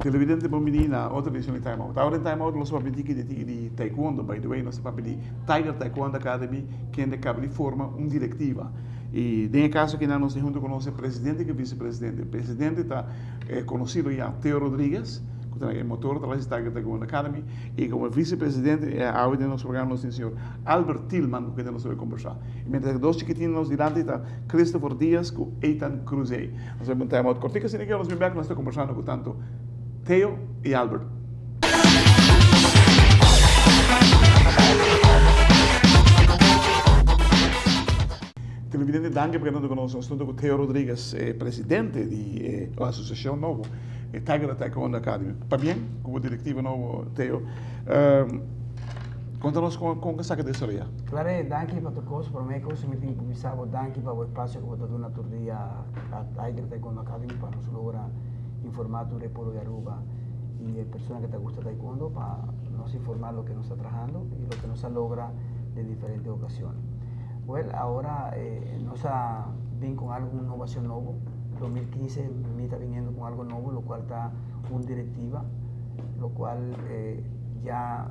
Televidente bon bini na otro edicion di Time Out. Awor den Time Out nos papia tiki di tiki di Taekwondo. By the way nos ta papia di Tiger Taekwondo Academy kende caba di forma un directiva. Y den e caso aki nan nos tin hunto cu nos e presidente cu e vicepresidente. E presidente ta e conocido ya Theo Rodriguez cu ta e motor tras di Tiger Taekwondo Academy y como vicepresidente e awe den nos programa nos tin señor Albert Tilman cu kende nos ta bay combersa. Y mientras e dos chikitin nos dilanti ta Christopher Diaz cu Ethan Cruzé. Nos bay un time out cortico asina que nos bin bek nos ta combersando cu tanto Theo y Albert. Televidente danki pa keda ku nos. Nos ta ku Theo Rodriguez, e presidente di e asosiashon nobo, e Tiger Taekwondo Academy. Pabien ku bo direktiva nobo, Theo. Konta nos kon kon esaki a desaroyá. Klare, danki pa tur kos. Promé kos mi tin ku bisa bo danki pa bo espasio ku bo ta duna tur dia a Tiger Taekwondo Academy pa nos logra informá tur e pueblo di Aruba i e persona ku ta gusta taekwondo pa nos informá loke nos ta trahando i loke nos a logra den diferente ocasiones. Well, ahora nos a bin con algo, un innovacion nobo. 2015 mi ta biniendo con algo nobo, lo cual ta un directiva, lo cual ya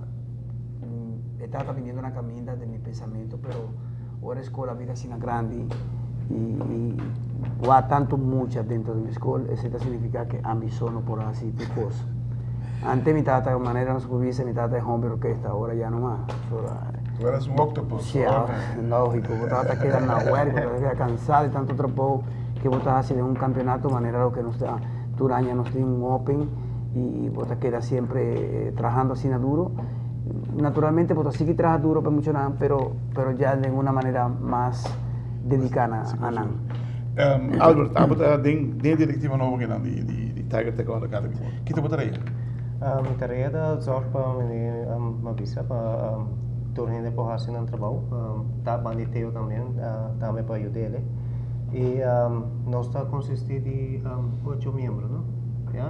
e tabata biniendo na caminda den mi pensamento, pero ora e scol a bira asina grandi y wak tanto mucha dentro di mi scol, esey ta significa que ami so no por haci tur cos. Antes mi tabata, manera nos por bisa, mi tabata e hombre orquesta, ahora ya no mas. Tu eras un octopus. Sí, lógico. Bo tabata keda na werk, bo tabata keda cansado di tanto trabou que bo ta haci den un campeonato manera loke nos ta tur aña nos tin un open y bo ta keda siempre trahando asina duro. Naturalmente bo ta sigui traha duro pa e muchanan pero pero ya den una manera mas dedica na a nan. Albert, abo ta den den e directiva nobo kinan di di Tiger Taekwondo Academy. Ki ta bo tarea? Mi tarea ta zorg pa mi bisa pa tur hende por hasi nan trabou. Ta banda di Theo tambe, tambe pa yud'e. I nos ta konsistí di ocho miembro, no? Ya,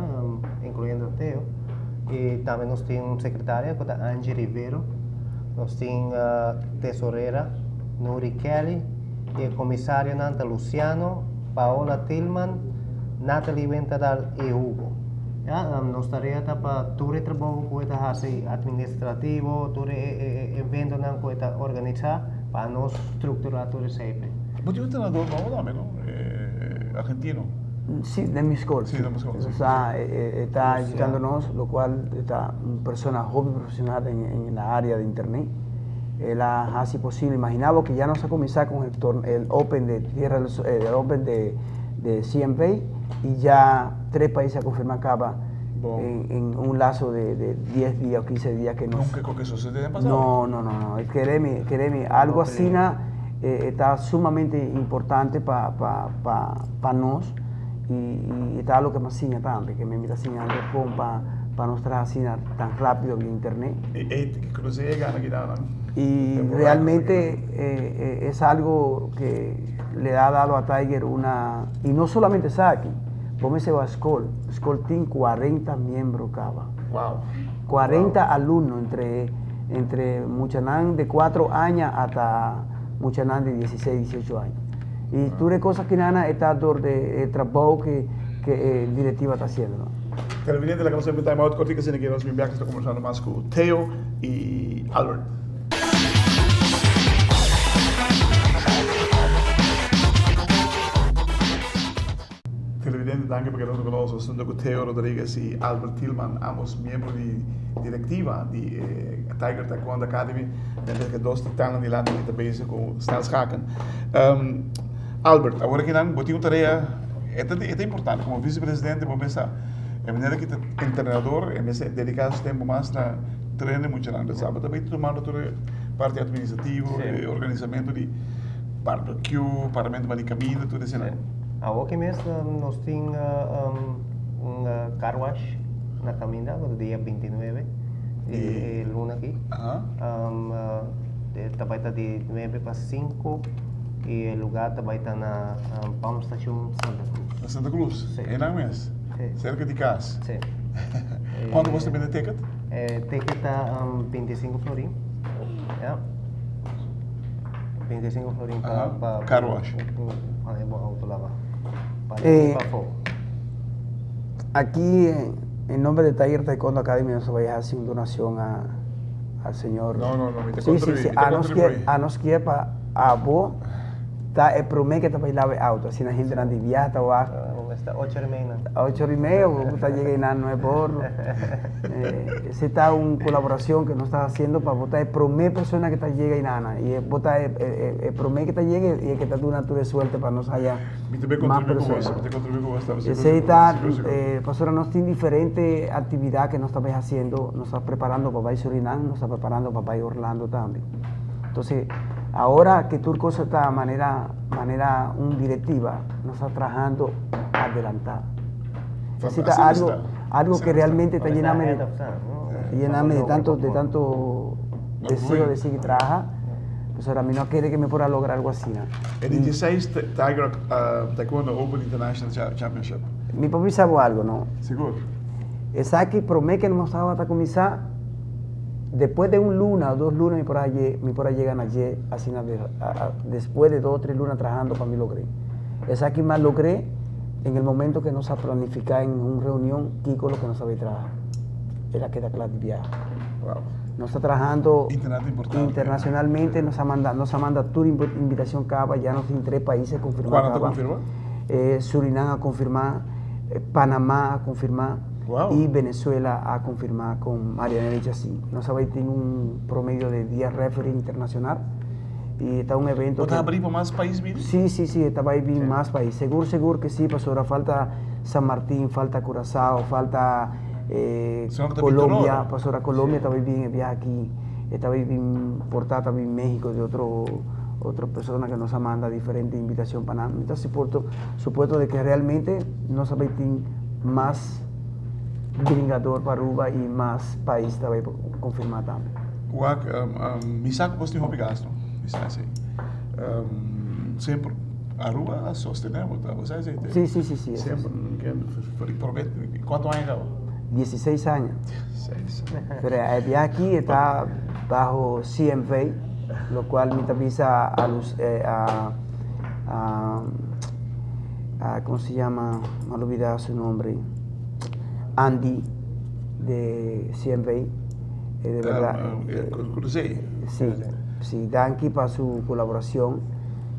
inkluyendo Theo. I tambe nos tin un sekretaria ku ta Angie Rivero. Nos tin tesorera Nuri Kelly. I e komisarionan ta Luciano, Paola Tilman, Natalie Winterdal i Hugo. Ya, nos tarea ta pa tur e trabou ku e ta hasi administrativo, tur e eventonan ku e ta organisá, pa nos strukturá tur esei p'e. Bo tin un entrenador nobo tambe, no? E argentino. Sí, den mi skol. Sí, den bo skol, sí. Sa, e ta ayudando nos, lo kual e ta un persona hopi profesional en la área de internet. El a hasi posible, imagina bo ke ya nos a kuminsá kon el open de Tierra del Sol, el open de CMP y ya tres países a confirma caba en, en un lazo de, de 10 días o 15 días que nos... Nunca con que sucede en pasado. No, no, no, no. Créeme, créeme, algo así eh, está sumamente importante pa, pa, pa, pa nos y, y está algo que me enseña también, que me está enseñando con pa, pa nos trabajar así tan rápido vía internet. Y, y crucé gana aquí nada. Y realmente eh, eh, es algo que le ha dado a Tiger una... Y no solamente Saki, bo mester bai skol. Skol tin 40 miembro kaba. Wow. 40 wow. alumno entre, entre muchanan de 4 aña hasta muchanan de 16, 18 aña. Y wow. tur e cosa kinana está door de e trabou que, que e directiva ta haciendo. No? Televidente, laga nos hasi un time out kortiko asina ke nos bin bek nos ta kombersando mas ku Theo i Albert. Televidente, danki pa keda huntu ku nos. Nos ta huntu ku Theo Rodriguez i Albert Tilman, ambos miembro di direktiva di e Tiger Taekwondo Academy. Mientras ku e dos titannan dilanti mi ta bezig ku snelschaken. Albert, awor aki nan bo tin un tarea, e ta e ta importante, komo vicepresidente bo mester e manera ki ta entrenador e mester dediká su tempu mas na trene muchanan. Entonces abo ta bay tumando tur e parti administrativo, e organisamento di barbecue, paramentu di caminda, tur esei. Awoki mes nos tin un car wash na caminda ku ta dia 29 di e luna aki. Ta bai ta di nuebe pa sinku. Y e lugar ta bay ta na Pump Station Santa Cruz. Na Santa Cruz? Si. Einan mes? Si. Cerca di cas? Si. Cuanto boso ta bende ticket? E ticket ta 25 florin. Ya. 25 florin pa pa Car wash. Pa bo auto laba. Pa den y pa afo. Aki en nombre de Tiger Taekwondo Academy nos ta bay haci un donacion a al señor. No, no, no, mi ta Sí, sí, contribui, sí. mi ta A nos kier, contribui. a nos kier pa abo ta e prome ke ta bay laba e auto. Asina hendenan di biaha ta wak. Ah, esta ocho ora y media nan. Ocho ora y media, bo ta yega einan nuebe or. Ese ta un colaboracion ke nos ta haciendo pa bo ta e prome persona ke ta yega einan. Y bo ta e, e, e prome ke ta yega y e ke ta duna tur e suerte pa nos haya Mi ta bay mas contribui cu persona. boso, mi ta contribui cu boso tambe, sigur, Esey sigur, ta, sigur, sigur. Pasobra nos tin diferente actividad ke nos ta bay haciendo, nos ta preparando pa bay Surinam, nos ta preparando pa bay Orlando tambe. Entonces, ahora ke tur cosa ta manera, manera un directiva, nos ta trahando adelantado. Esey ta Asina algo, sta. algo Asina ke sta. realmente ta Está yename de, ahead of time, no? yename de tanto, de tanto deseo de sigui traha. Pasobra mi no a kere ke mi por a logra algo asina. E di dieseis Tiger Taekwondo Open International Championship. Mi por bisa bo algo, no? Sigur. Esaki prome ke nos tabata kuminsá, despues de un luna o dos luna mi por a mi por a yega na dje asina de despues de dos o tres luna trahando pa mi logr'é. Esaki mi a logr'é en el momento ke nos a planifiká en un reunion kiko loke nos a bay traha. El a keda kla di biaha. Wow. Nos ta trahando Internacionalmente. internacionalmente, nos a manda, nos a manda tur invitacion caba, ya nos tin tres países confirma Cual a ta caba. confirma? Surinam a confirma, Panama a confirma Wow. y Venezuela a confirma con Marianela Chacín. Nos a bay tin un promedio de 10 referee internacional y ta un evento Bo ta que abri pa mas pais bini? Sí, sí, sí, ta bay bin mas pais. Segur, segur que sí, pasobra falta San Martín, falta Curazao, falta Colombia, pasobra Colombia ta bay bin e biaha aki, e ta bay bin por ta ta bin Mexico di otro otro persona ke nos a manda diferente invitacion pa nan. Mi ta supuesto supuesto de ke realmente nos a bay tin mas bringador pa Aruba y mas pais ta bay confirma tambe. Wak, mi sa ku bos tin hopi gasto, mi sa esei. Semper Aruba a sostené bo, ta bo sa esei? Sí, sí, sí, sí. Semper, for di promé, kuantu aña kaba? 16 aña. 16. Pero e biaha aki e ta baho CMV, lokual mi ta bisa a lus a a a komo se yama, mi a lubida su nombre, Andy de CMV, e de berdad. Crucé. Sí, sí, danki pa su kolaborashon.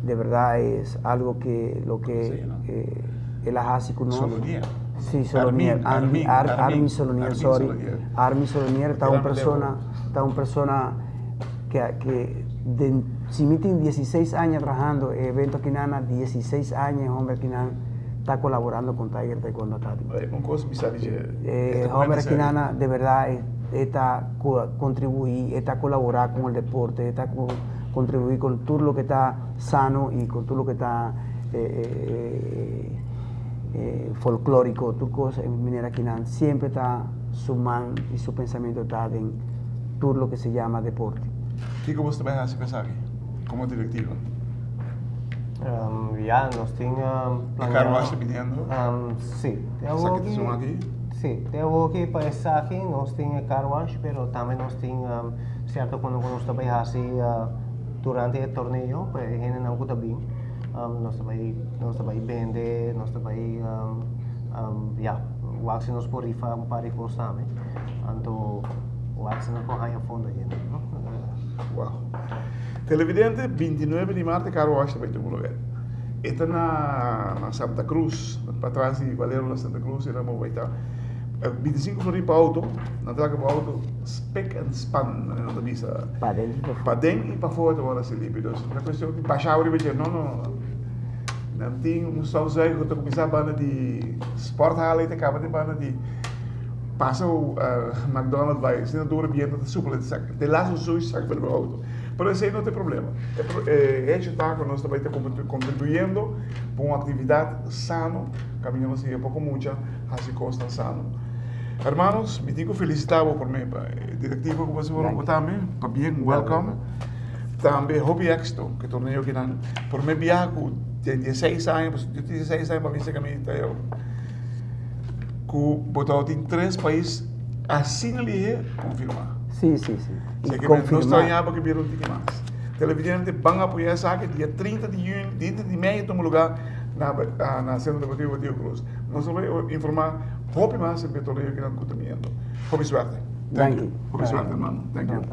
De verdad es algo que lo que el a haci cu nos. Solonier. Sí, Solonier. Armin, Armin, Armin, Armin Solonier, Armin sorry. Solonier. Armin Solonier ta un Gran persona, ta un persona que que den si mi tin 16 aña trahando e evento akinan, 16 aña e homber akinan ta colaborando con Tiger Taekwondo Academy. Oye, un cos mi sa di dje. E homber akinan de verdad e ta contribui, e ta colabora con el deporte, e ta contribui con tur loke ta sano y con tur loke ta folklorico, tur cos e manera kinan siempre ta su man y su pensamiento ta den tur loke se yama deporte. Kiko bo ta bay haci pa esaki como directiva? Ya, nos tin E car wash ta biniendo? Si. Esaki ta esun aki? Si, te awoki pa esaki nos tin e car wash, pero tambe nos tin cierto cuando cu nos ta bay haci durante e torneo pa e hendenan cu ta bin, nos ta bay nos ta bay bende, nos ta bay ya, wak si nos por rifa un par di cos tambe, anto wak si nos por haña fondo ayende, no. Wow. Televidente, 29 di maart e car wash ta bay tuma lugar. E ta na Santa Cruz, patras di Valero na Santa Cruz, e nan bo bay ta. 25 florin pa auto, nan ta laga bo auto spik en span, nan ta bisa. Paden y pafó. Paden y pafó e ta wòrdu hasi limpio. Dus no ta kuestion di basha riba dje, no, no, no. Nan tin un stofzuiger ku ta kuminsá banda di sporthal i ta kaba den banda di pasa McDonald's bai, asina duro biento ta supla ta saka, te laatste zooi saka pa riba auto. Pero esei no ta e problema. E hecho ta ku nos ta bai ta kontribuyendo pa un aktividat sano, kaminda nos siña poko mucha hasi kosnan sano. Hermanos, mi tin ku felisitá bo promé pa e direktiva ku bo a wòrdu bo tambe, pabien, welcome. Tambe hopi éxito ku e torneo kinan. Promé biaha ku den dieseis aña, pasobra yo tin dieseis aña pa bisa ku mi ta yo, ku bo tabatin tres pais asina lihé konfirmá. Sí, sí, sí. I konfirmá. No strañá bo ke bira un tiki mas. Televidente ban apoyá esaki dia 30 di yüni, 30 di mei e tuma lugá na na Sentro Deportivo Betico Croes. Nos ta bai informá hopi mas riba e torneo kinan ku ta biniendo. Hopi suerte. Danki. Hopi suerte hermano. Thank you.